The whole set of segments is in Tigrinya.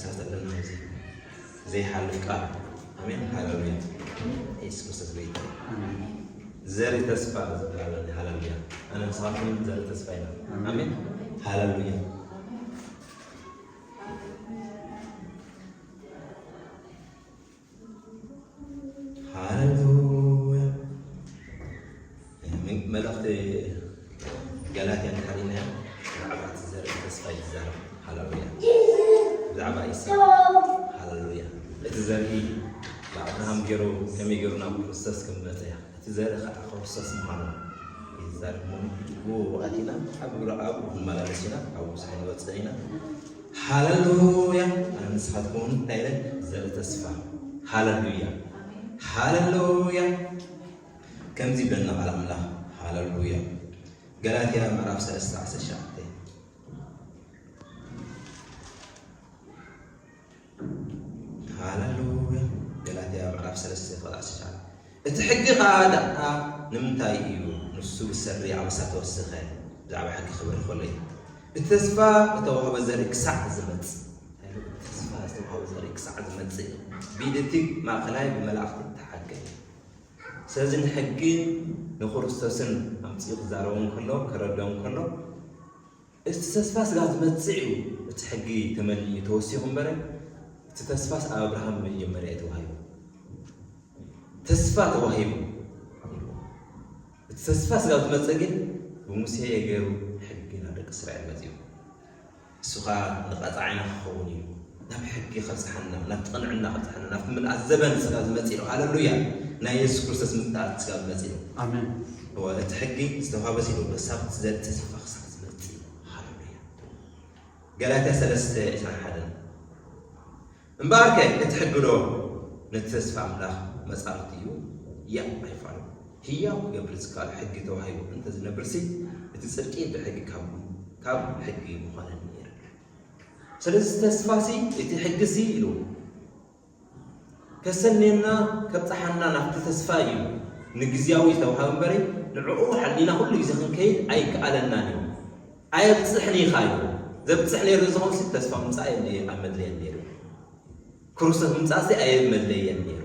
ሰተለና እዚ ዘይሓልፍ ቃል። ኣሜን። ሃሌሉያ። ኢየሱስ ክርስቶስ ጎይታ እዩ። ዘርኢ ተስፋ ዝብል ኣለኒ። ሃሌሉያ። ኣነ ንስኻትኩም ዘርኢ ተስፋ ኢና። ኣሜን። ሃሌሉያ። ሃሌሉያ። ምን-፣ መልእኽቲ ገላትያ እንድሕር ኢልና ብዛዕባ እቲ ዘርኢ ተስፋ እዩ ዝዛረብ። ሃሌሉያ። ብዛዕባ ኢሳቅ። ሃሌሉያ። እቲ ዘርኢ ብኣብርሃም ገይሩ ከመይ ገይሩ ናብ ክርስቶስ ከም መጸ፣ እቲ ዘርኢ ኸዓ ክርስቶስ ምዃኑ እዩ ዝዛረብ። እሞ ብኡ ኣቲና ኣብ ግብረ ኣብኡ ክንመላለስ ኢና፣ ኣብኡ ብዙሕ ንበጽሕ ኢና። ሃሌሉያ። ኣነ ንስኻትኩም እውን እንታይ ኢለ ዘርኢ ተስፋ። ሃሌሉያ። ሃሌሉያ። ከምዚ ይብለና ቃል ኣምላኽ። ሃሌሉያ። ገላትያ ምዕራፍ ሰለስተ ዓሰርተ ትሽዓተ። ሃሌሉያ። ገላትያ ምዕራፍ ሰለስተ ቁጽሪ ዓሰርተ ትሽዓተ። እቲ ሕጊ ኸኣ ደኣ ንምንታይ እዩ ንሱ ብሰሪ ኣበሳ ተወሰኸ? ብዛዕባ ሕጊ ክብር ከሎ እዩ። እቲ ተስፋ እተዋህበ ዘርኢ ክሳዕ ዝመጽእ። ተስፋ ዝተዋህበ ዘርኢ ክሳዕ ዝመጽእ እዩ። ብኢድ እቲ ማእከላይ ብመላእኽቲ ተሓገ። ስለዚ ንሕጊ ንክርስቶስን ኣምጺኡ ክዛረቦም ከሎ፣ ከረድኦም ከሎ፣ እቲ ተስፋ ስጋ ዝመጽእ እዩ። እቲ ሕጊ ተመሊኡ ተወሲኹ እምበረ፣ እቲ ተስፋስ ኣብ ኣብርሃም መጀመርያ እዩ ተዋሂቡ። ተስፋ ተዋሂቡ። እቲ ተስፋ ስጋ ዝመጸ ግን ብሙሴ ገይሩ ሕጊ ናብ ደቂ እስራኤል መጺኡ። እሱ ኸኣ ንቐጻዒና ክኸውን እዩ። ናብ ሕጊ ከብጽሓና፣ ናብ ቅንዕና ከብጽሓና፣ ናብ ምልኣት ዘበን ስጋ ዝመጽእ እዩ። ሃሌሉያ። ናይ የሱስ ክርስቶስ ምጽኣት ስጋ ዝመጽእ እዩ። ኣሜን። እወ፣ እቲ ሕጊ ዝተዋህበ ሲሉ ክሳብ እቲ ዘርኢ ተስፋ ክሳብ ዝመጽእ እዩ። ሃሌሉያ። ገላትያ ሰለስተ ዕስራን ሓደን። እምበኣርከ እቲ ሕጊ ዶ ነቲ ተስፋ ኣምላኽ መጻርርት እዩ? ያእ ኣይፋሉን። ህያው ክገብር ዝከኣል ሕጊ ተዋሂቡ እንተ ዝነብርሲ፣ እቲ ጽድቂ ብሕጊ ካብ፣ ካብ ሕጊ ምኾነ ነይሩ። ስለዚ ተስፋሲ፣ እቲ ሕጊሲ ኢሉ ከሰንየና፣ ከብጽሓና ናብቲ ተስፋ እዩ ንግዝያዊ ዝተዋህበ እምበሪ፣ ንዕኡ ሓሊና ኩሉ ግዜ ክንከይድ ኣይከኣለናን እዩ። ኣየብጽሕን ኢኻ እዩ። ዘብጽሕ ነይሩ ዝኾንሲ ተስፋ ምምጻእ የለ-፣ ኣይመድለየን ነይሩ። ክርስቶስ ምምጻእሲ ኣየመድለየን ነይሩ።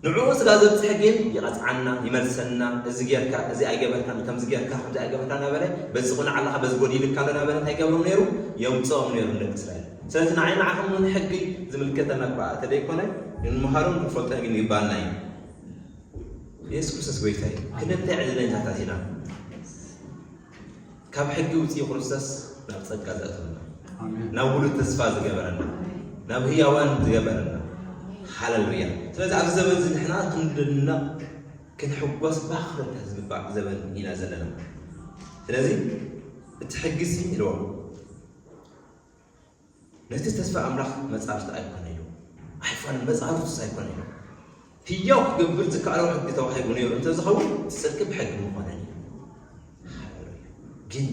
ንዕኡ ስጋ ዘብጽሕ ግን ይቐጽዓና፣ ይመልሰና፣ እዚ ጌርካ፣ እዚ ኣይገበርካን፣ ከምዚ ጌርካ፣ ከምዚ ኣይገበርካን እናበለ፣ በዚ ቁኑዕ ኣለኻ፣ በዚ ጎዲሉካ ኣሎ እናበለ እንታይ ይገብሮም ነይሩ? የምጽኦም ነይሩ ንደቂ እስራኤል። ስለዚ ንዓይ ንዓኹም እውን ሕጊ ዝምልከተና እኳ እንተደይኮነ፣ ክንመሃሮን ክንፈልጦን ግን ይግባኣና እዩ። የሱስ ክርስቶስ ጎይታ እዩ። ክንደይ ዕድለኛታት ኢና። ካብ ሕጊ ውፅኢ ክርስቶስ ናብ ፀጋ ዘእተወና፣ ኣሜን። ናብ ውሉድ ተስፋ ዝገበረና፣ ናብ ህያዋን ዝገበረና። ሃሌሉያ። ስለዚ ኣብዚ ዘመን እዚ ንሕና ክንድነቕ፣ ክንሕጎስ፣ ባህ ክብለና ዝግባእ ዘመን ኢና ዘለና። ስለዚ እቲ ሕጊ ሲ ኢልዎ ነቲ ተስፋ ኣምላኽ መጻርፍቲ ኣይኮነ ኢሉ። ኣይፋልን መጻርፍቱስ ኣይኮነ ኢሉ። ህያው ክገብር ዝከኣሎ ሕጊ ተዋሂቡ ነይሩ እንተዝኸውን፣ እቲ ጽድቂ ብሕጊ ምኾነን እዩ። ሃሌሉያ። ግን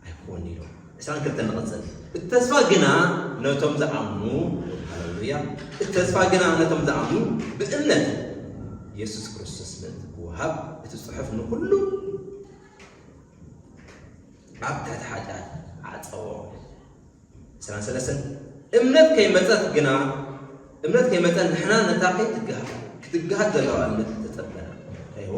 ኣይኮን ኢሉ። ዕስራን ክልተን ንቐጽል። እቲ ተስፋ ግና ነቶም ዝኣምኑ፣ ሃሌሉያ። እቲ ተስፋ ግና ነቶም ዝኣምኑ ብእምነት የሱስ ክርስቶስ ምእንቲ ክወሃብ፣ እቲ ጽሑፍ ንኹሉ ኣብ ትሕቲ ሓጢኣት ዓጸዎ። ዕስራን ሰለስተን፣ እምነት ከይመጸት ግና፣ እምነት ከይመጸት ንሕና ነታ ከይትግሃድ፣ ክትግሃድ ዘለዋ እምነት ተጸበና። ኣይዎ፣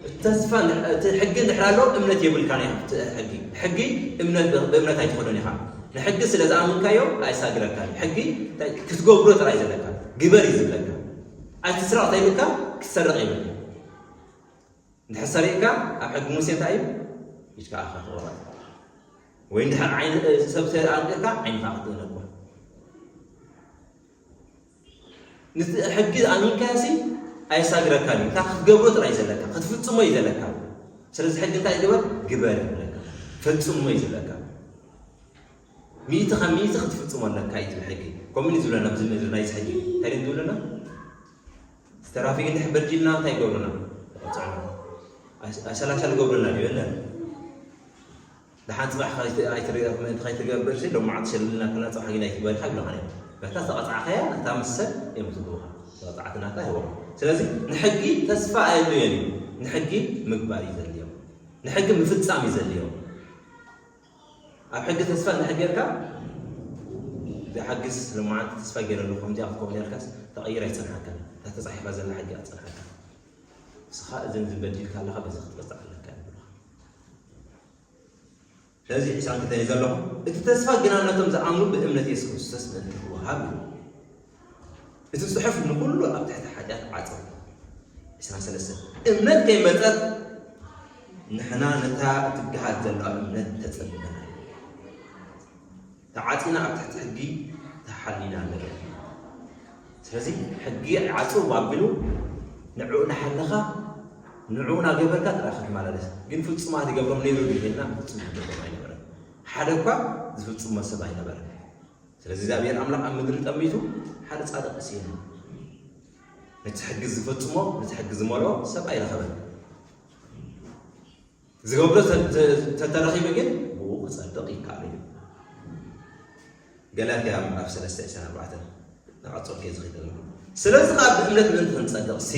እቲ ተስፋ ን-፣ እቲ ሕጊ እንድሕር ኣሎ፣ እምነት የብልካን ኢኻ። እቲ ሕጊ፣ ሕጊ እምነት፣ ብእምነት ኣይትኸዶን ኢኻ። ንሕጊ ስለ ዝኣመንካዮ ኣይሳግረካን እዩ። ሕጊ እንታይ፣ ክትገብሮ ጥራይ ዘለካ፣ ግበር እዩ ዝብለካ። ኣይትስረቕ ተይብልካ፣ ክትሰርቕ የብልካ። እንድሕር ሰሪቕካ፣ ኣብ ሕጊ ሙሴ እንታይ እዩ? ኢድካ ኣኻ ትቑረጽ። ወይ እንድሕር ዓይኒ፣ እ፣ ሰብ ተኣንቂርካ፣ ዓይንኻ ክትእነ እኳ። ነቲ ሕጊ ኣሚንካዮሲ፣ ኣየሳግረካን እዩ። እንታይ ክትገብሮ ጥራይ ዘለካ፣ ክትፍጽሞ እዩ ዘለካ። ስለዚ ሕጊ እንታይ ግበር? ግበር እዩ ዝብለካ። ፈጽሞ እዩ ዝብለካ። ሚእቲ ካብ ሚእቲ ክትፍጽሞ ኣለካ እዩ ዝብል ሕጊ። ከምኡ እዩ ዝብለና ኣብዚ ምድሪ ናይዚ ሕጊ። እንታይ ድዩ ዝብለና? ትራፊክ እንድሕር በዲልና እንታይ ይገብሩና? ይቐጽዑና። ኣሽ-፣ ኣሸላሸል ይገብሩና ድዩ? የለን። ደሓን ጽባሕ ከይት-፣ ኣይትር-፣ ምእንቲ ከይትገብር ሲ፣ ሎማዓንቲ ሸልልና ከላ ጽባሕ ግን ኣይትግበርካ ይብለኻ ነይሩ። በታ ዝተቐጻዕካያ፣ እታ ምስ ሰብ እዮም ዝህቡኻ። ዝተቐጻዕቲ ናታ ይህቦም። ስለዚ ንሕጊ ተስፋ ኣየድልዮን እዩ። ንሕጊ ምግባር እዩ ዘድልዮ። ንሕጊ ምፍጻም እዩ ዘድልዮ። ኣብ ሕጊ ተስፋ እንድሕር ጌርካ፣ ዝሓግዝ፣ ሎማዓንቲ ተስፋ ገይረ ኣለኹ ከምዚኣ ክትከውን ኢልካስ ተቐይራ ኣይጸንሓካን። እታ ተጻሒፋ ዘላ ሕጊ እያ ትጸንሓካ። ንስኻ እዘን ዝበድልካ ኣለኻ በዚ ክትቀጽዕ ኣለካ ይብሉኻ። ስለዚ ዕስራን ክልተን እዩ ዘለኹ። እቲ ተስፋ ግና ነቶም ዝኣምኑ ብእምነት የሱስ ክርስቶስ ምእንቲ ክወሃብ እዩ። እቲ ጽሑፍ ንኹሉ ኣብ ትሕቲ ሓጢኣት ዓጸው። ዕስራን ሰለስተን እምነት ከይመጸት ንሕና ነታ እትገሃድ ዘላ እምነት ተጸልመና እዩ። ተዓጺና ኣብ ትሕቲ ሕጊ ተሓሊና ንርኢ። ስለዚ ሕጊ ዓጽው ኣቢሉ ንዕኡ እናሓለኻ ንዕኡ እናገበርካ ጥራይ ክትመላለስ። ግን ፍጹማት ይገብሮም ነይሩ ድዩ ኢልና ፍጹም ይገብሮም ኣይነበረን። ሓደ እኳ ዝፍጽሞ ሰብ ኣይነበረን። ስለዚ እግዚኣብሔር ኣምላኽ ኣብ ምድሪ ጠሚቱ ሓደ ጻድቕ ስኢኑ። ነቲ ሕጊ ዝፈጽሞ፣ ነቲ ሕጊ ዝመልኦ ሰብ ኣይረኸበን። ዝገብሮ ተ-፣ ተ-፣ ተተረኺቡ ግን ብኡ ክጸድቕ ይከኣል እዩ። ገላትያ ምዕራፍ ሰለስተ ዕስራን ኣርባዕተን ንቐጸልኩ እየ ዝኸይድ ዘለኹ። ስለዚ ከኣ ብእምነት ምእንቲ ክንጸድቕ ሲ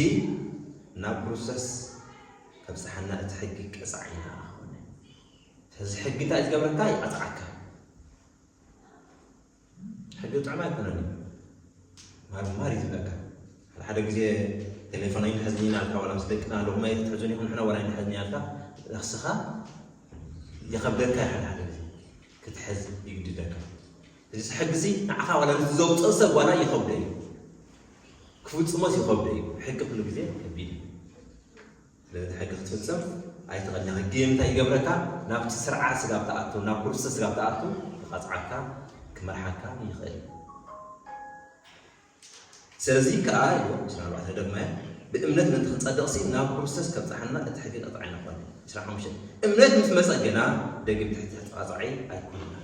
ናብ ክርስቶስ ከብጽሓና እቲ ሕጊ ቀጻዒና ኾነ። ስለዚ ሕጊ እንታይ ዝገብረካ? ይቐጽዓካ። ሕጊ ጥዑም ኣይኮነን እዩ። ማርማር እዩ ዝብለካ። ሓደ ሓደ ግዜ ቴሌፎን ኣይንሕዝን ኢና ኣልካ፣ ዋላ ምስ ደቅና ኣለኹም ኣይትሕዙን ኢኹም ንሕና ዋላ ኣይንሕዝን ኢና ኣልካ፣ ነፍስኻ ይኸብደካ እዩ። ሓደ ሓደ ግዜ ክትሕዝ ይግድደካ። እዚ ሕጊ እዚ ንዓኻ ዋላ ነቲ ዘውፅኦ ሰብ ዋላ ይኸብዶ እዩ። ክፍፅሞስ ይኸብዶ እዩ። ሕጊ ኩሉ ግዜ ከቢድ እዩ። ስለዚ ሕጊ ክትፍፅም ኣይትኽእልን። ሕጊ እንታይ ይገብረካ? ናብቲ ስርዓት ስጋብ ትኣቱ፣ ናብ ክርስቶስ ስጋብ ትኣቱ ክቐጽዓካ፣ ክመርሓካ ይኽእል እዩ። ስለዚ ከኣ ይብሎ፣ ዕስራን ኣርባዕተን ደግመያ፣ ብእምነት ምእንቲ ክንጸድቕሲ ናብ ክርስቶስ ከብጽሓና እቲ ሕጊ ቀጻዒና ኮነ። ዕስራን ሓሙሽተን እምነት ምስ መጸ ግና ደጊም ትሕቲ ቀጻዒ ኣይኮንና።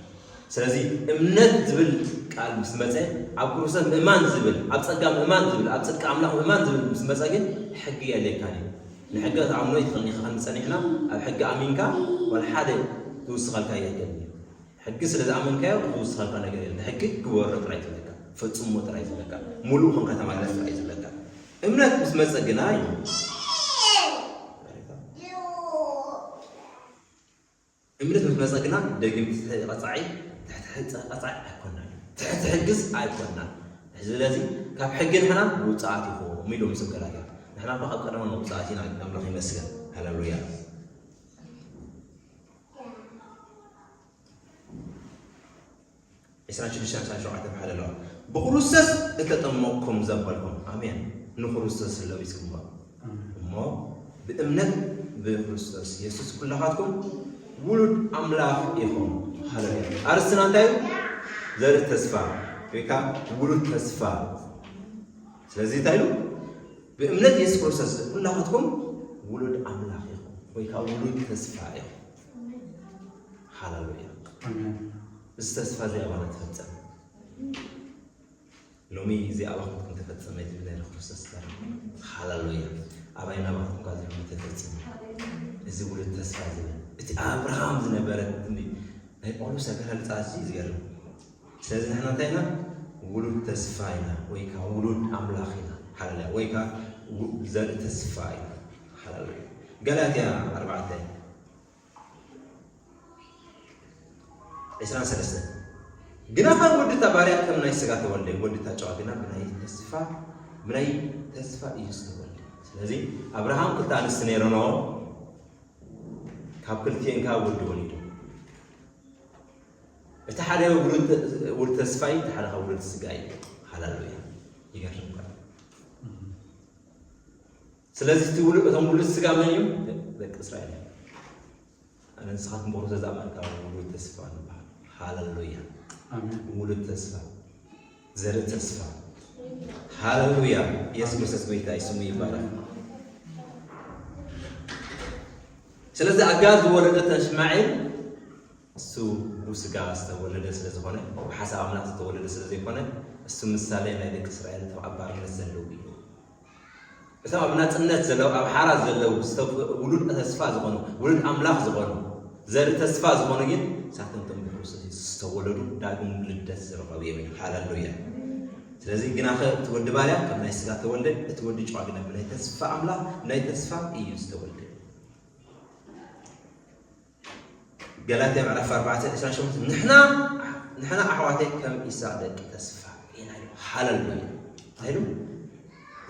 ስለዚ እምነት ዝብል ቃል ምስ መጸ፣ ኣብ ክርስቶስ ምእማን ዝብል፣ ኣብ ጸጋ ምእማን ዝብል፣ ኣብ ጽድቂ ኣምላኽ ምእማን ዝብል ምስ መጸ ግን ሕጊ የድልየካን እዩ። ንሕጊ ክትኣምኖ ኣይትኽእልን ኢኻ። ከም ዝጸኒሕና ኣብ ሕጊ ኣሚንካ ዋላ ሓደ ዝውስኸልካ የለን እዩ። ሕጊ ስለ ዝኣመንካዮ ዝውስኸልካ ነገር የለን። ሕጊ ግበሮ ጥራይ ዝብለካ፣ ፈጽሞ ጥራይ ዝብለካ፣ ሙሉእ ኮንካ ተመላለስ ጥራይ ዝብለካ። እምነት ምስ መጸ ግና እዩ። እምነት ምስ መጸ ግና ደጊም ትሕቲ ቀጻዒ፣ ትሕቲ ሕጸ-፣ ቀጻዒ ኣይኮንናን። ትሕቲ ሕግስ ኣይኮንናን። ስለዚ ካብ ሕጊ ንሕና ውጽኣት ኢኹም ኢሉ ምስ ገላትያ። ንሕና እኮ ካብ ቀደም ውጽኣት ኢና፣ ኣምላኽ ይመስገን። ሃሌሉያ። ዕስራን ሽዱሽተን ዕስራን ሸውዓተን ብሓደ ኣለዋ። ብክርስቶስ እተጠመቕኩም ዘበልኩም። ኣሜን። ንክርስቶስ ለቢስኩምዋ። ኣሜን። እሞ ብእምነት ብክርስቶስ የሱስ ኩላኻትኩም ውሉድ ኣምላኽ ኢኹም። ሃሌሉያ። ኣርስትና እንታይ እዩ? ዘርኢ ተስፋ ወይ ከዓ ውሉድ ተስፋ። ስለዚ እንታይ ኢሉ? ብእምነት የሱስ ክርስቶስ ኩላኻትኩም ውሉድ ኣምላኽ ኢኹም ወይ ከዓ ውሉድ ተስፋ ኢኹም። ሃሌሉያ። ኣሜን። እዚ ተስፋ እዚ ኣባና ተፈጸመ። ሎሚ እዚ ኣባኹም ተፈጸመ ዝብል ናይ ክርስቶስ ተራ። ሃሌሉያ። ኣባይ ናባኹም ጋር ዝብል ተፈጸመ። እዚ ውሉድ ተስፋ ዝብል እቲ ኣብርሃም ዝነበረ ትንቢት ናይ ጳውሎስ ኣገላልጻ ኣዝዩ ዝገርም። ስለዚ ንሕና እንታይ ኢና? ውሉድ ተስፋ ኢና ወይ ከዓ ውሉድ ኣምላኽ ኢና። ሃሌሉያ። ወይ ከዓ ው-፣ ዘርኢ ተስፋ ኢና። ሃሌሉያ። ገላትያ ኣርባዕተ ዕስራን ሰለስተን ግና ካብ ወዲ እታ ባርያ ከም ናይ ስጋ ተወልደ፣ ወዲ እታ ጨዋ ግና ብናይ ተስፋ፣ ብናይ ተስፋ እዩ ዝተወልደ። ስለዚ ኣብርሃም ክልተ ኣንስቲ ነይረኖ፣ ካብ ክልቲኤን ከዓ ወዲ ወሊዱ። እቲ ሓደ ውሉድ፣ ውሉድ ተስፋ እዩ፣ እቲ ሓደ ከዓ ውሉድ ስጋ እዩ። ሃሌሉያ። ይገርም እኮ። ስለዚ እቲ ውሉድ፣ እቶም ውሉድ ስጋ መን እዮም? ደቂ እስራኤል እዮም። ኣነ ንስኻትኩም ብክርስቶስ ዝኣመንካ ውሉድ ተስፋ ንበሃል። ሃሌሉያ። ኣሜን። ውሉድ ተስፋ፣ ዘርኢ ተስፋ። ሃሌሉያ። ኢየሱስ ክርስቶስ ጎይታ እዩ፣ ስሙ ይባረክ። ስለዚ ኣጋር ዝወለደት እሽማኤል እሱ ብስጋ ዝተወለደ ስለ ዝኾነ፣ ብሓሳብ ኣምላኽ ዝተወለደ ስለ ዘይኮነ፣ እሱ ምሳሌ ናይ ደቂ እስራኤል እቶም ኣብ ባርነት ዘለዉ እዩ። እቶም ኣብ ናጽነት ዘለዉ፣ ኣብ ሓራ ዘለዉ፣ ዝተፍ-፣ ውሉድ ተስፋ ዝኾኑ፣ ውሉድ ኣምላኽ ዝኾኑ፣ ዘርኢ ተስፋ ዝኾኑ ግን፣ ንሳቶም እቶም ብክርስቶስ የሱስ ዝተወለዱ፣ ዳግም ልደት ዝረኸቡ እዮም። ሃሌሉያ። ስለዚ ግናኸ እቲ ወዲ ባርያ ካብ ናይ ስጋ ተወልደ፣ እቲ ወዲ ጨዋ ግና ብናይ ተስፋ ኣምላኽ፣ ብናይ ተስፋ እዩ ዝተወልደ። ገላትያ ምዕራፍ ኣርባዕተ ዕስራን ሸሞንተን ንሕና ንሕና ኣሕዋተይ ከም ኢሳቅ ደቂ ተስፋ ኢና ኢሉ። ሃለሉያ። እንታይ ኢሉ?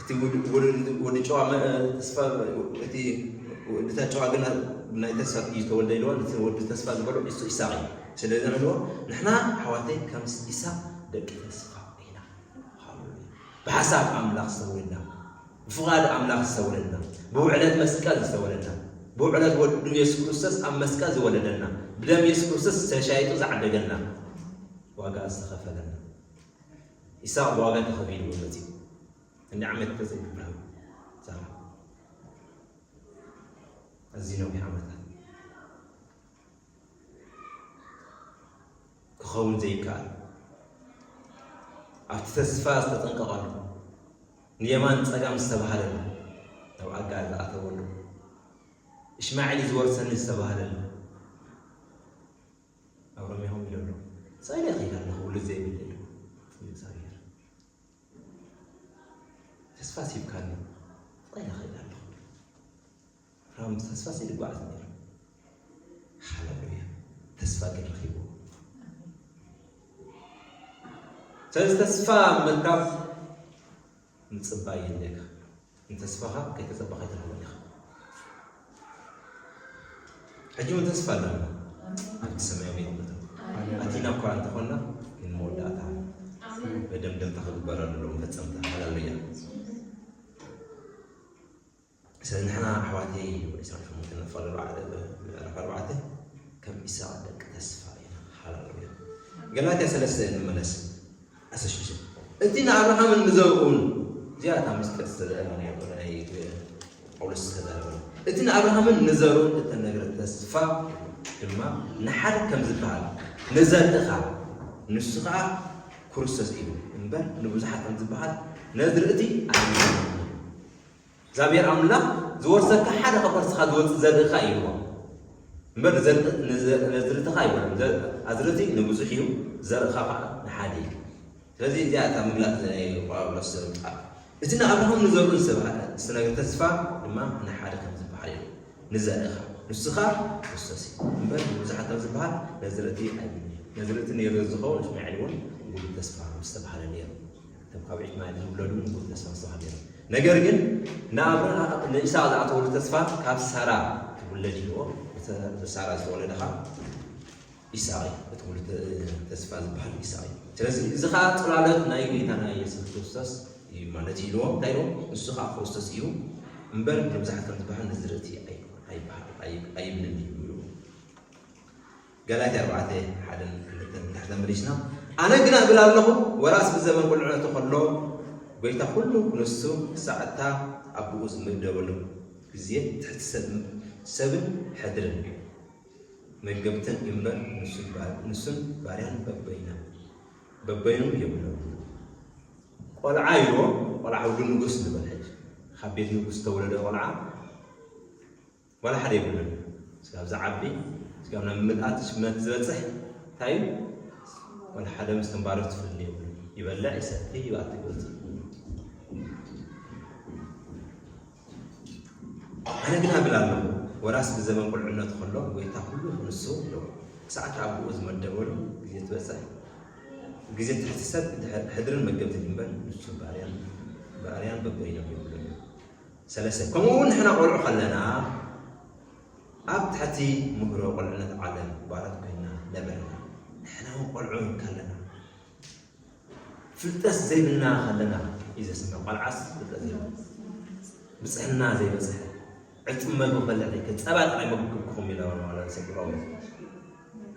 እቲ ወዲ፣ ወዲ፣ ወዲ ጨዋ መ-፣ ተስፋ፣ እቲ ወዲ ጨዋ ግን ናይ ተስፋ እዩ ዝተወልደ ኢልዎ። እቲ ወዲ ተስፋ ዝበሎ እሱ ኢሳቅ እዩ። ስለዚ ንሕልዎ፣ ንሕና ኣሕዋተይ ከም ኢሳቅ ደቂ ተስፋ ኢና። ሃለሉያ። ብሓሳብ ኣምላኽ ዝተወለድና፣ ብፍቓድ ኣምላኽ ዝተወለድና፣ ብውዕለት መስቀል ዝተወለድና፣ ብውዕለት ወዱ የሱስ ክርስቶስ ኣብ መስቀል ዝወለደና፣ ብደም የሱስ ክርስቶስ ተሻይጡ ዝዓደገና፣ ዋጋ ዝተኸፈለና። ኢሳቅ ብዋጋ ተኸፊሉ መጺኡ። እንዲ ዓመት ተዘይብርሃም ሳራ። ኣዝዩ ነዊሕ ዓመታት። ክኸውን ዘይከኣል፣ ኣብቲ ተስፋ ዝተጠንቀቐሉ፣ ንየማን ጸጋም ዝተባህለሉ፣ ናብ ኣጋር ዝኣተወሉ፣ እሽማዒል ዝወርሰኒ ዝተባህለሉ፣ ኣብ ሮሜ ከምኡ ኢሉ ኣሎ። ሳይለ ይኽእል ኣለኹ፣ ውሉድ ዘይብለይ ኢሉ እግዚኣብሔር። ተስፋ ሲብካኒ፣ ሳይለ ይኽእል ኣለኹ። ራም ተስፋ ሲል ይጓዓዝ ነይሩ። ሃለሉያ። ተስፋ ግን ረኺቡ። ስለዚ ተስፋ ምርካብ ምጽባይ የድልየካ። ንተስፋኻ ከይተጸበኻ ኣይትረኽቦን ኢኻ። ሕጂ እውን ተስፋ ኣለና። ኣብቲ ሰማያዊ ቦታ ኣቲና እኳ እንተኾንና፣ ግን መወዳእታ መደምደምታ ክግበረሉ ኣሎ፣ መፈጸምታ። ሃለሉያ። ስለዚ ንሕና ኣሕዋተይ፣ ዕስራን ሸሞንተን ክፋል ኣርባዕተ፣ ምዕራፍ ኣርባዕተ፣ ከም ኢሳቅ ደቂ ተስፋ ኢና። ሃለሉያ። ገላትያ ሰለስተ ንመለስ። ኣሰሽሽ። እቲ ንኣብርሃምን ንዘርኡን፣ እዚኣ እታ ምስጢር ዝተዘርአ ናይ ጳውሎስ ዝተዛረበ። እቲ ንኣብርሃምን ንዘርኡን እተነግረ ተስፋ ድማ ንሓደ ከም ዝበሃል፣ ንዘርእኻ፣ ንሱ ኸኣ ክርስቶስ እዩ እምበር፣ ንብዙሓት ከም ዝበሃል ነዚ ርእቲ ኣይነበረን። እግዚኣብሔር ኣምላኽ ዝወርሰካ ሓደ ካብ ከርስኻ ዝወጽእ ዘርእኻ እዩ እምበር፣ ዘርኢ-፣ ንዘ-፣ ነዝርትኻ ኣይኮነን። ዘ-፣ ኣዝርእቲ ንብዙሕ እዩ፣ ዘርእኻ ኸዓ ንሓደ እዩ። ስለዚ እዚኣ እታ ምግላጽ ናይ ጳውሎስ ቃል። እቲ ንኣብርሃም ንዘርኡ ዝተባህለ ዝተነግረ ተስፋ ድማ ንሓደ ከም ዝበሃል እዩ። ንዘርእኻ፣ ንስኻ ክርስቶስ እዩ እምበር፣ ንብዙሓት ከም ዝበሃል ነዝርእቲ ኣይኮነን። ነዝርእቲ ነይሩ ዝኸውን እስማኤል እውን ውሉድ ተስፋ ምስ ተባህለ ነይሩ። እቶም ካብ ዒድ ማይ ዝውለዱ ንቡር ተስፋ ዝተዋህበ ነይሩ። ነገር ግን ንኣብርሃ-፣ ንኢሳቅ ዝኣተወሉ ተስፋ ካብ ሳራ ትውለድ ኢልዎ። ብተ-፣ ብሳራ ዝተወለደ ኸዓ ኢሳቅ እዩ። እቲ ሙሉእ ተ-፣ ተስፋ ዝበሃል ኢሳቅ እዩ። ስለዚ እዚ ኸዓ ጽላሎት ናይ ጎይታና የሱስ ክርስቶስ እዩ ማለት እዩ ኢልዎ። እንታይ ኢልዎ? ንሱ ኸዓ ክርስቶስ እዩ እምበር ንብዙሓት ከም ዝበሃል ነዝርእቲ ኣይ-፣ ኣይበሃል-፣ ኣይ-፣ ኣይብልን እዩ ኢልዎ። ገላትያ ኣርባዕተ፣ ሓደን ክልተን እንድሕር ተመሊስና፣ ኣነ ግና እብል ኣለኹ፣ ወራስ ብዘመን ቁልዕነቱ ኸሎ፣ ጐይታ ኵሉ ክንሱ ክሳዕ እታ ኣቦኡ ዝመደበሉ ግዜ ትሕቲ ሰብ፣ ሰብን ሕድርን መገብትን እዩ እምበር፣ ንሱን ባ-፣ ንሱን ባርያን በበይና፣ በበይኑ የብሎምን። ቈልዓ ኢልዎ፣ ቈልዓ ውሉድ ንጉስ ንበል ሕጂ። ካብ ቤት ንጉስ ዝተወለደ ቈልዓ ዋላ ሓደ የብሉን። ስጋብ ዝዓቢ፣ ስጋብ ናብ ምልኣት ሽመት ዝበጽሕ እንታይ እዩ? ዋላ ሓደ ምስ ተንባረቱ ፍልልይ የብሉን። ይበልዕ፣ ይሰቲ፣ ይኣቲ፣ ይወጽእ። ኣነ ግን እብል ኣለኹ፣ ወራስ ብዘመን ቁልዕነቱ ኸሎ፣ ጐይታ ኵሉ ክንሱ ኣለዎ። ክሳዕ እቲ ኣቦኡ ዝመደበሉ ግዜ ትበጽሕ፣ ግዜ ትሕቲ ሰብ ድሕ-፣ ሕድርን መገብትን እምበር፣ ንሱ ባርያን፣ ባርያን በበይኖም የብሉን። ሰለስተ፣ ከምኡ እውን ንሕና ቈልዑ ኸለና፣ ኣብ ትሕቲ ምህሮ ቁልዕነት ዓለም ባሮት ኮይንና ነበርና። ንሕና እውን ቈልዑ ከለና፣ ፍልጠት ዘይብልና ከለና እዩ ዘስምዕ። ቈልዓስ ፍልጠት ዘይብሉ፣ ብጽሕና ዘይበጽሐ፣ ዕጽም መግቢ ክበልዕ ዘይክእል፣ ጸባ ጥራይ መግቢ ክብክኹም ኢሎም ማለት ሰጊሮም።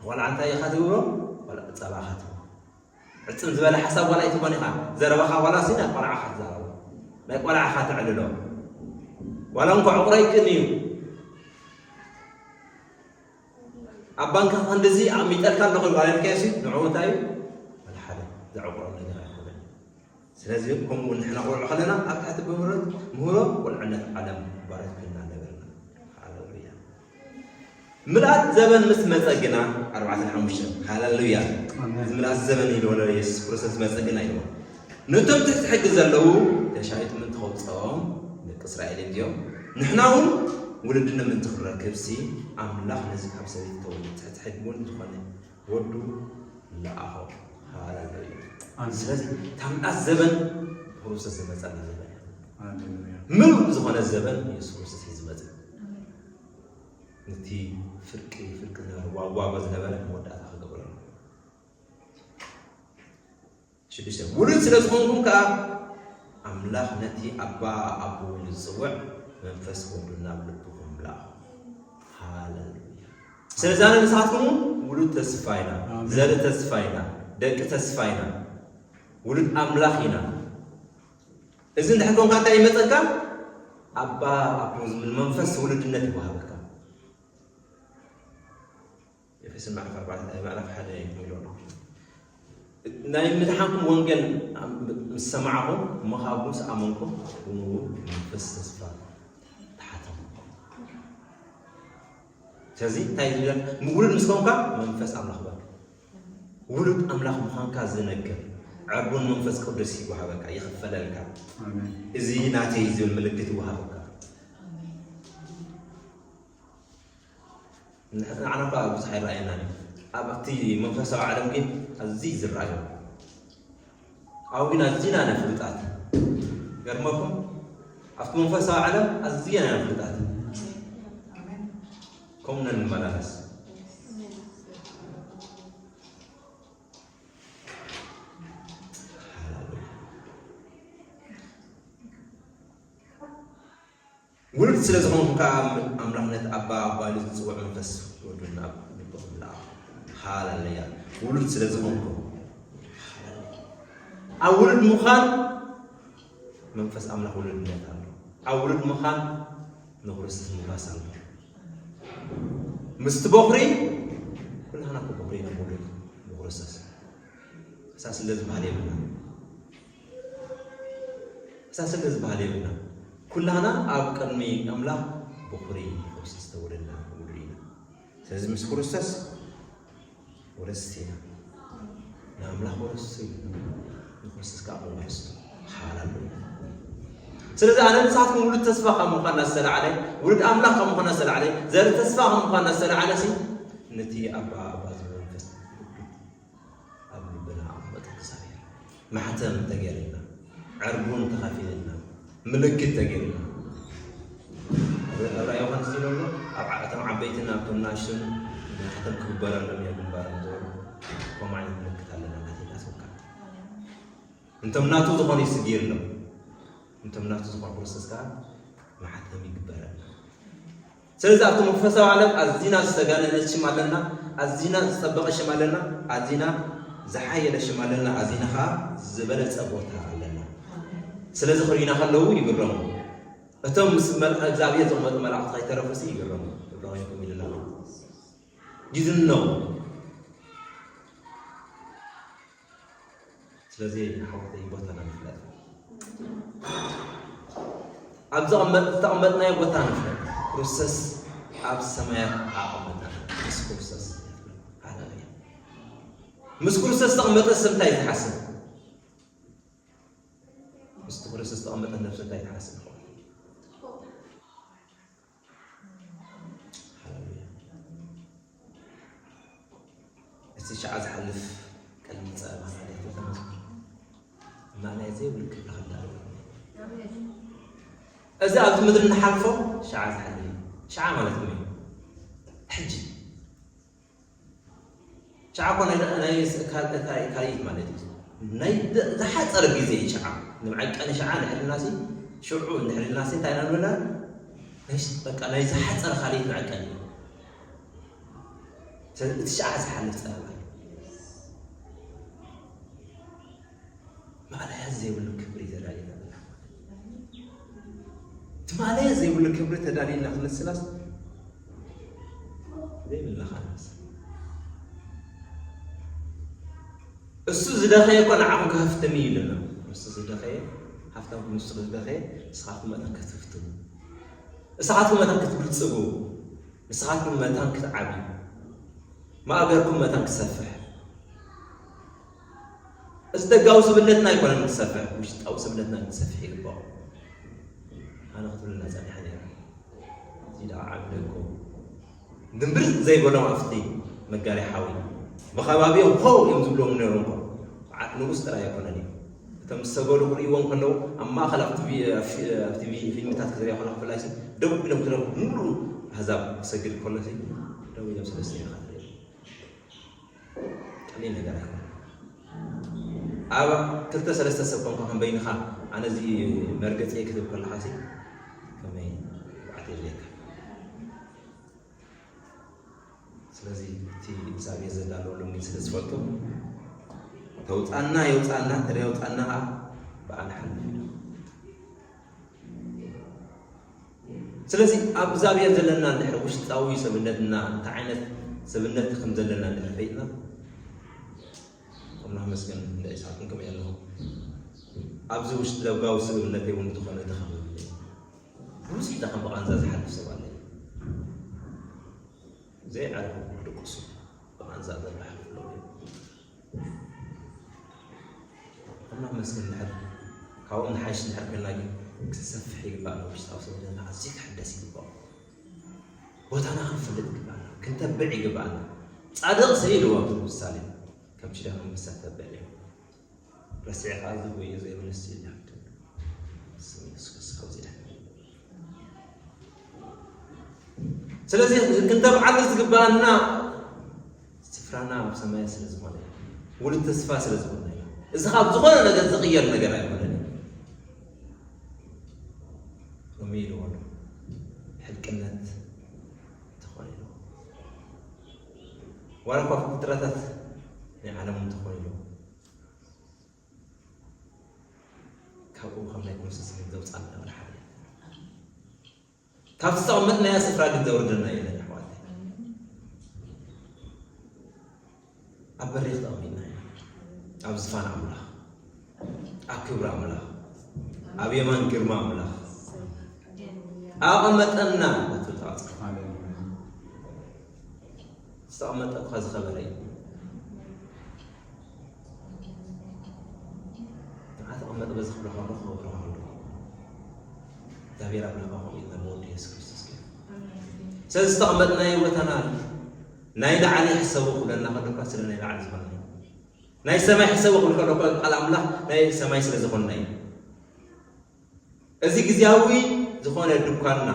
ቖልዓ እንታይ ኢኻ ትብሎ? ጸባ ኢኻ ትብሎ። ዕጽም ዝበለ ሓሳብ ዋላ ኣይትኾን ኢኻ። ዘረባኻ ዋላ ሲ ናይ ቆልዓ ኢኻ ትዛረቦ። ናይ ቆልዓ ኢኻ ተዕልሎ። ዋላ እንኳ ዕቑር ኣይቅን እዩ። ኣብ ባንካ ክንድዚ ኣሚጠልካ ኣለኹ ዋላ ኢልካዮ ሲ ንዕኡ እንታይ እዩ? ዋላ ሓደ ዘዕቑሮ ነገር ኣይኮነን። ስለዚ ከምኡ እውን ንሕና ቆልዑ ከለና ኣብ ትሕቲ ምህሮ፣ ምህሮ ቁልዕነት ዓለም ባሮት ኮይንና ነበርና። ሃሌሉያ። ምልኣት ዘበን ምስ መጸ ግና፣ ኣርባዕተን ሓሙሽተን፣ ሃሌሉያ። ኣሜን። እዚ ምልኣት ዘበን ኢልዎ ነበር፣ የሱስ ክርስቶስ መጸ ግና ኢልዎ። ነቶም ትሕቲ ሕጊ ዘለዉ ተሻይጡ ምእንቲ ከውጽኦም፣ ደቂ እስራኤል እዮም እዚኦም። ንሕና እውን ውሉድነት ምእንቲ ክንረክብ ሲ፣ ኣምላኽ ነዚ ካብ ሰበይቲ ተወልደ ትሕቲ ሕጊ እውን ዝኾነ ወዱ ለኣኾ። ሃሌሉያ። ኣሜን። ስለዚ ታምጣት ዘበን ክርስቶስ ዝመጸና ዘበን እዩ። ሃሌሉያ። ምሉእ ዝኾነ ዘበን ኢየሱስ ክርስቶስ እዩ ዝመጽእ። ነቲ ፍርቂ ፍርቂ ዝነበረ ዋጓጎ ዝነበረ መወዳእታ ክገብረሉ። ሽዱሽተ ውሉድ ስለ ዝኾንኩም ከኣ ኣምላኽ ነቲ ኣባ ኣቦ ኢሉ ዝጽውዕ መንፈስ ወዱ ናብ ልብኹም ምልኣኹ። ሃሌሉያ። ስለዚ ኣነ ንስኻትኩም እውን ውሉድ ተስፋ ኢና፣ ኣሜን። ዘርኢ ተስፋ ኢና፣ ደቂ ተስፋ ኢና፣ ውሉድ ኣምላኽ ኢና። እዚ እንድሕር ኮንካ እንታይ ይመጸካ? ኣባ ኣቦ ዝብል መንፈስ ውሉድነት ይወሃበካ። ኤፌሶን ምዕራፍ ኣርባዕተ ምዕራፍ ሓደ ይብሎ ኣሎ። ናይ ምድሓንኩም ወንጌል ምስ ሰማዕኹም እሞ ካብኡ ምስ ኣመንኩም ብኡ መንፈስ ተስፋ ተሓተሙ። ስለዚ እንታይ ዝብል ውሉድ ምስ ኮንካ መንፈስ ኣምላኽ በካ ውሉድ ኣምላኽ ምዃንካ ዝነግር ዕርቡን መንፈስ ቅዱስ ይወሃበካ፣ ይኽፈለልካ። ኣሜን። እዚ ናተይ ዝብል ምልክት ይወሃበካ። ንሕና እኳ ብዙሕ ኣይረኣየናን እዩ። ኣብቲ መንፈሳዊ ዓለም ግን ኣዝዩ ዝረኣዩ። ኣብኡ ግን ኣዝና ኢና ፍሉጣት። ገርመኩም ኣብቲ መንፈሳዊ ዓለም ኣዝና ኢና ፍሉጣት። ከምኡ ኢና ንመላለስ። ውሉድ ስለ ዝኾንኩም ከዓ ኣምላኽነት ኣባ ኣባ ኢሉ ዝፅውዕ መንፈስ ወዱ ናብ ልብኹም ለኣኹ። ሃሌሉያ። ውሉድ ስለ ዝኾንኩም ኣብ ውሉድ ምዃን መንፈስ ኣምላኽ ውሉድነት ኣሎ። ኣብ ውሉድ ምዃን ንክርስቶስ ምውራስ ኣሎ። ምስቲ በኹሪ ኩላህና እኮ በኹሪ ኢና ውሉድ ብክርስቶስ። እሳ ስለ ዝበሃል የብልና። እሳ ስለ ዝበሃል የብልና። ኩላህና ኣብ ቅድሚ ኣምላኽ በኹሪ ብክርስቶስ ዝተወለድና ውሉድ ኢና። ስለዚ ምስ ክርስቶስ ወረስቲ ኢና። ንኣምላኽ ወረስቲ ኢና። ንክርስቶስ ከዓ መዋርስቱ። ሃሌሉያ። ስለዚ ኣነ ንስኻትኩም ውሉድ ተስፋ ካብ ምዃንና ዝተላዕለ፣ ውሉድ ኣምላኽ ካብ ምዃንና ዝተላዕለ፣ ዘርኢ ተስፋ ካብ ምዃንና ዝተላዕለ ሲ ነቲ ኣባ ኣባ ዝብል መንፈስ ኣብ ልብና ኣቐመጠ እግዚኣብሔር። ማሕተም ተገይርልና፣ ዕርቡን ተኸፊልና፣ ምልክት ተገይርልና። ኣብ ራእይ ዮሃንስ ዝብሎ ኣብ ዓ-፣ እቶም ዓበይትን ኣብቶም ናእሽቱን ማሕተም ክግበረሎም እየ ግንባሮም ዝበሉ። ከምኡ ዓይነት ምልክት ኣለና ናተይ ናትካ። እንቶም ናቱ ዝኾኑ ይስግየሎም። እንቶም ናቱ ዝኾኑ ክርስቶስ ከዓ ማሕተም ይግበረልና። ስለዚ ኣብቲ መንፈሳዊ ዓለም ኣዚና ዝተጋነነት ሽም ኣለና፣ ኣዚና ዝጸበቐ ሽም ኣለና፣ ኣዚና ዝሓየለ ሽም ኣለና፣ ኣዚና ከዓ ዝበለጸ ቦታ ኣለና። ስለዚ ክርእዩና ከለዉ ይግረሙ። እቶም ምስ መል-፣ እግዚኣብሔር ዘቕመጡ መላእኽቲ ከይተረፉሲ ይግረሙ። ዕብራውያን ከምኡ ኢሉና። ይድነቑ። ስለዚ ሓወተይ ቦታና ንፍለጥ። ኣብ ዘቐመጥ-፣ ዝተቐመጥናዮ ቦታ ንፍለጥ። ክርስቶስ ኣብ ሰማያት ኣቐመጠና። ምስ ክርስቶስ። ሃሌሉያ። ምስ ክርስቶስ ዝተቐመጠ ሰብ እንታይ እዩ ዝሓስብ? ምስቲ ክርስቶስ ዝተቐመጠ ነብሲ እንታይ ትሓስብ ይኸውን? ሃሌሉያ። እቲ ሸዓ ዝሓልፍ ቅድሚ ጸበባ ማለት እዩ ተመስገን። ማእለያ ዘይብሉ ክብሪ ክንዳሎ። እዚ ኣብዚ ምድሪ እንሓልፎ ሸዓ ዝሓልፍ እዩ። ሸዓ ማለት ምን እዩ? ሕጂ ሸዓ እኮ ናይ፣ ናይ ስ-፣ ካል-፣ ካል-፣ ካልኢት ማለት እዩ። ናይ ድ-፣ ዝሓጸረ ግዜ እዩ ሸዓ። ንመዐቀኒ ሸዓ እንድሕር ኢልና ሲ፣ ሽዑ እንድሕር ኢልና ሲ፣ እንታይ ኢና ንብል? ናይ ስ-፣ በቃ ናይ ዝሓጸረ ካልኢት መዐቀኒ እዩ። ስለዚ እቲ ሸዓ ዝሓልፍ ጸበባ እዩ። ማእለያ ዘይብሉ ክብሪ ተዳልየና ኣምላኽ። እቲ ማእለያ ዘይብሉ ክብሪ ተዳልየና ክንስላስ ዘይብልና ካልእ። እሱ ዝደኸየ እኮ ንዓኹም ክሃፍትም እዩ ኢሉና። እሱ ዝደኸየ፣ ሃፍታም ንሱ ዝደኸየ፣ ንስኻትኩም መጠን ክትህፍትሙ። ንስኻትኩም መጠን ክትብልጽጉ። ንስኻትኩም መታን ክትዓብዩ። ማእገርኩም መታን ክሰፍሕ። እዚ ደጋዊ ስብነትና ኣይኮነን ክሰፍሕ፣ ውሽጣዊ ስብነትና ክሰፍሕ ይግባኦ። ኣነ ክትብልና ጸኒሐ ነይረ። እዚ ደኣ ዓቢ ደጎ። ድምብር ዘይበሎም ኣብቲ መጋርያ ሓዊ። ብኸባቢኦም ሆው እዮም ዝብሎም ነይሮም እኮ። በዓል ንጉስ ጥራይ ኣይኮነን እዩ። እቶም ዝሰገዱ ክርእይዎም ከለዉ ኣብ ማእኸል ኣብቲ ቪ-፣ ኣብቲ፣ ኣብቲ ቪ-፣ ፊልምታት ክትሪኦ ከለኻ ብፍላይ ደው ኢሎም ክረቡ ሙሉ ኣህዛብ ክሰግድ ከሎ ሲ ደው ኢሎም ሰለስተ ኢኻ ትርኢ። ቀሊል ነገር ኣይኮነን። ኣብ ክልተ ሰለስተ ሰብ ኮንካ ከም በይንኻ ኣነ እዚ መርገፂ ክትብል ከለኻ ሲ ከመይ ብዓት የድልየካ። ስለዚ እቲ እግዚኣብሔር ዘዳለወሎም ግን ስለ ዝፈልጡ ተውፃና የውፃና ተደ የውፃና ከዓ ብኣና ሓልፍ ኢሉ። ስለዚ ኣብ እግዚኣብሔር ዘለና እንድሕር ውሽጣዊ ሰብነትና እንታይ ዓይነት ሰብነት ከም ዘለና እንድሕር ፈይጥና ከምና መስገን እንደ ኢሳቅን ከም ኣለኹ ኣብዚ ውሽጢ ደጋዊ ስብእነተይ እውን ዝኾነ ድኻም የብለይን። ብዙሕ ድኻም ብቓንዛ ዝሓልፍ ሰብ ኣለ። ዘይዓርፉ ክድቅሱ ብቓንዛ ዘበሓልፉ ኣለዉ። ኣምላኽ መስገን ድሕር ካብኦም ንሓይሽ ድሕር ኮይና ግን ክትሰፍሕ ይግባእ። ውሽጣዊ ሰብ ዘለና ኣዝዩ ክሕደስ ይግባእ። ቦታና ክንፈልጥ ይግባእና፣ ክንተብዕ ይግባእና። ጻድቕ ስኢልዎ ምሳሌ ከም ኪዳን መንግስቲ ተብዕ እዩ። ረሲዕኻ ዝጎየ ዘይብለስ የለን። ስም የሱስ ክርስቶስ ካብዚ ድሕር። ስለዚ ክንተብዓሉ ዝግባኣና ስፍራና ኣብ ሰማይ ስለ ዝኾነ፣ ውሉድ ተስፋ ስለ ዝኾነ፣ እዚ ካብ ዝኾነ ነገር ዝቕየር ነገር ኣይኮነን። ሮሜ ኢልዎ ኣሎ፣ ሕልቅነት እንተኾነ ኢልዎ፣ ዋላ እኳ ፍጥረታት ናይ ዓለም እንተኾነ ኢልዎ፣ ካብኡ ከም ናይ ክርስቶስ ግን ዘውፃና ወላ ሓደ የለን። ካብ ዝተቐመጥናዮ ስፍራ ግን ዘውርደና የለን ኣሕዋተይ። ኣብ በሪኽ ተቐሚጥና ኢና። ኣብ ዝፋን ኣምላኽ፣ ኣብ ክብሪ ኣምላኽ፣ ኣብ የማን ግርማ ኣምላኽ ኣቐመጠና። ኣቱ ተባጽ ዝተቐመጠ እኳ ዝኸበረ እዩ። ንዓ ተቐመጥ በዚ ክብሎ ከሎ ክኸብሮ ከሎ እግዚኣብሔር ኣምላኽ ከምኡ ኢልና ብወዲ የሱስ ክርስቶስ ገይሩ። ስለዚ ዝተቐመጥናዮ ቦታና ናይ ላዕሊ ሕሰቡ ክብለና ከሎ እኳ ስለ ናይ ላዕሊ ዝኾንና እዩ። ናይ ሰማይ ሕሰቡ ክብል ከሎ እኳ ቃል ኣምላኽ ናይ ሰማይ ስለ ዝኾንና እዩ። እዚ ግዝያዊ ዝኾነ ድኳንና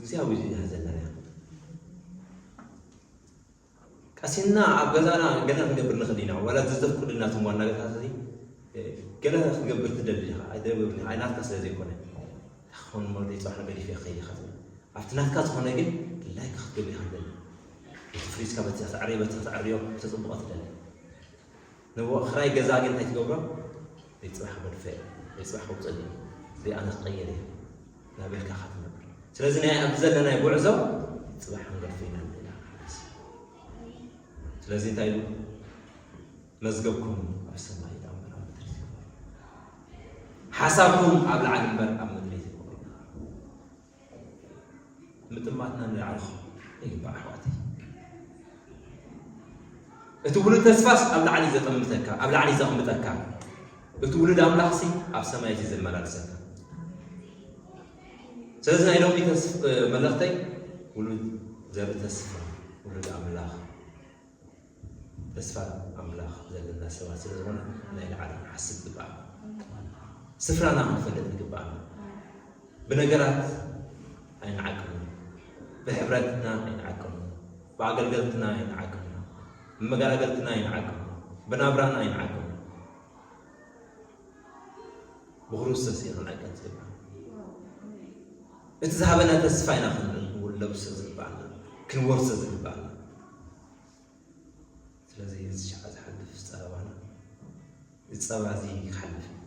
ግዝያዊ እዩ ዘለና። ቀሲንና ኣብ ገዛና ገለ ክንገብር ንኽእል ኢና። ዋላ ዘዘፍቅዱልና እቶም ዋና ገዛታት እዚ፣ ገለ ክትገብር ትደሊ ኢኻ። ኣይደብርኒ፣ ኣይ ናትካ ስለ ዘይኮነ። ክኾን መርዲ ጽባሕ ገዲፈ ክኸይድ ኢኻ ትብል። ኣብቲ ናትካ ዝኾነ ግን ድላይካ ክትገብር ኢኻ ትደሊ። እቲ ፍሪጅካ በቲ ተዕርዮ፣ በቲ ተዕርዮ፣ ተጽብቖ ትደሊ። ንቦ-፣ ክራይ ገዛ ግን እንታይ ትገብሮ? ቤት ጽባሕ ክገድፎ እየ፣ ቤት ጽባሕ ከውፅእ እየ፣ እዚኣ ኣነ ክቐይር እየ እናበልካ ኢኻ ትነብር። ስለዚ ናይ ኣብዚ ዘለናዮ ጉዕዞ ቤት ጽባሕ ክንገድፎ ኢና ንብል ኢና። ስለዚ እንታይ ኢሉ? መዝገብኩም ኣብ ሰማይ እምበር ኣብ ምድሪ ዘይኮነ። ሓሳብኩም ኣብ ላዕሊ እምበር ኣብ ምድሪ ዘይኮነ። ምጥማትና ንላዕሊ ይግባእ ኣሕዋተይ። እቲ ውሉድ ተስፋስ ኣብ ላዕሊ ዘጠምተካ፣ ኣብ ላዕሊ ዘቕምጠካ። እቲ ውሉድ ኣምላኽሲ ኣብ ሰማይ እዩ ዘመላልሰካ። ስለዚ ናይ ሎሚ ተስ-፣ መልእኽተይ ውሉድ ዘርኢ ተስፋ፣ ውሉድ ኣምላኽ፣ ተስፋ ኣምላኽ ዘለና ሰባት ስለ ዝኾነ ናይ ላዕሊ ክንሓስብ ይግባእ። ስፍራና ክንፈልጥ ይግባእ። ብነገራት ኣይንዓቅም፣ ብሕብረትና ኣይንዓቅም፣ ብኣገልገልትና ኣይንዓቅም፣ ብመገላገልትና ኣይንዓቅም፣ ብናብራና ኣይንዓቅም። ብክርስቶስ ኢና ክንዕቀብ ዝግባእ። እቲ ዝሃበና ተስፋ ኢና ክንለብሶ ዝግባኣና፣ ክንወርሶ ዝግባኣና። ስለዚ እዚ ሸዓ ዝሓልፍ ጸባና፣ እዚ ጸባ እዚ ክሓልፍ እዩ።